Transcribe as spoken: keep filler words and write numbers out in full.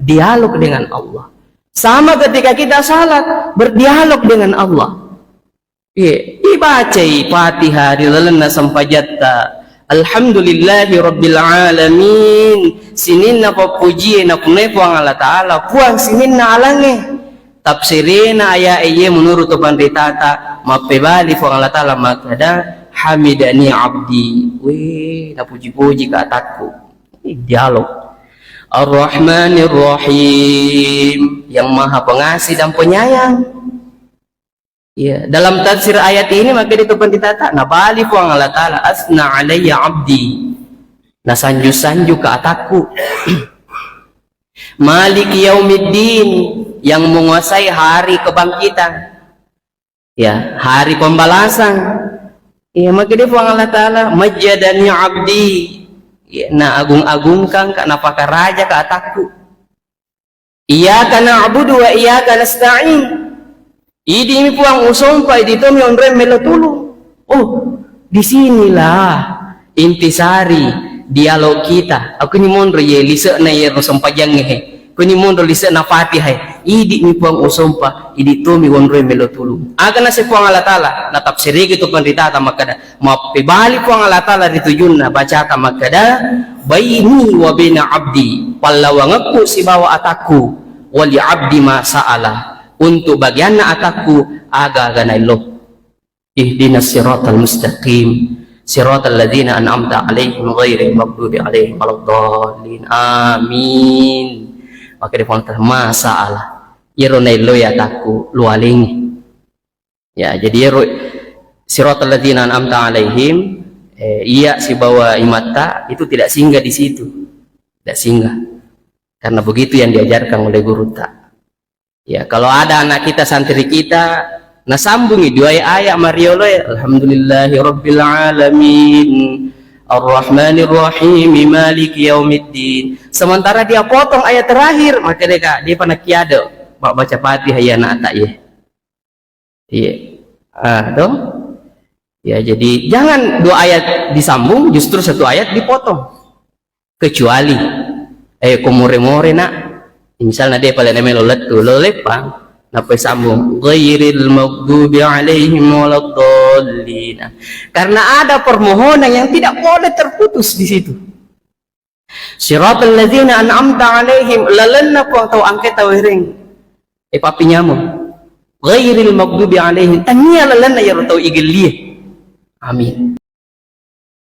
Dialog dengan Allah. Sama ketika kita salat, berdialog dengan Allah. Iya, ibacai Fatihah ri lalenna sempajatta. Alhamdulillahi rabbil alamin. Sininna pappujie napunnai Puang Allah Ta'ala, Puang sininna alangnge. Tafsirena ayat iye menurut to panritata, mappebali Puang Allah Ta'ala makkeda, "Hamidani abdi." Weh, napuji-puji ka atakku. Dialog. Ar-Rahmanir Rahim, yang Maha Pengasih dan Penyayang. Ya, dalam tafsir ayat ini maka itu panritata, nabali Puang Allah Ta'ala, "Asna alayya abdi." Nasanju-sanju ka atakku. Maliki yaumiddin, yang menguasai hari kebangkitan. Ya, hari pembalasan. Ya, maka dia Puang Allah Ta'ala, "Majjadani abdi." Ya, na agung-agungkan ka, napakaraja ka atakku. Iyyaka na'budu wa iyyaka nasta'in. Idi mi Puang usompa, idi tomi onroi melo tulung. Oh, disinilah intisari dialog kita. Aku ni monro ye lise'na ye ro sempajangnge he. Aku ni monro lise'na Fatihah he. Idi mi Puang usompa, idi tomi onroi melo tulung. Aga nase Puang Allah Ta'ala, natafsiriki tu panritata makkeda, mappebali Puang Allah Ta'ala ri tujunna bacata makkeda, "Baini wa baina abdi," pallawangekku sibawa atakku, "wali abdi ma sa'ala," untuk bagianna atakku aga-aga naello. Ihdinas siratal mustaqim, siratal ladzina an'amta alaihim ghairil maghdubi alaihim waladdallin. Amin. Maka dia Puang Allah Ta'ala, ma sa'ala. Iyaro naello ya atakku, lualengi. Ya, jadi ero siratal ladzina an'amta alaihim, eh, iya sibawa imatta itu tidak singgah di situ. Tidak singgah. Karena begitu yang diajarkan oleh gurutta. Ya, kalau ada anak kita, santri kita, nasambungi dua ayat mariolo, ya, "Alhamdulillahi rabbil alamin, arrahmanir rahim, maliki yaumiddin." Sementara dia potong ayat terakhir, maka dia, dia pernah kiado, baca Fatihah ya anak tak ya. Iya. Ah, toh? Ya, jadi jangan dua ayat disambung, justru satu ayat dipotong. Kecuali, eh, ko more-more, nak. Misalnya dia paling melo lettu, lo leppang, nappa sambung, "Ghairil maghdubi alaihim waladdallin." Karena ada permohonan yang tidak boleh terputus di situ. Siratal ladzina an'amta alaihim, lalenna Puang tau angke tau ereng. E pappinyameng. Ghairil maghdubi alaihim, tania lalenna yaro tau igellie. Amin.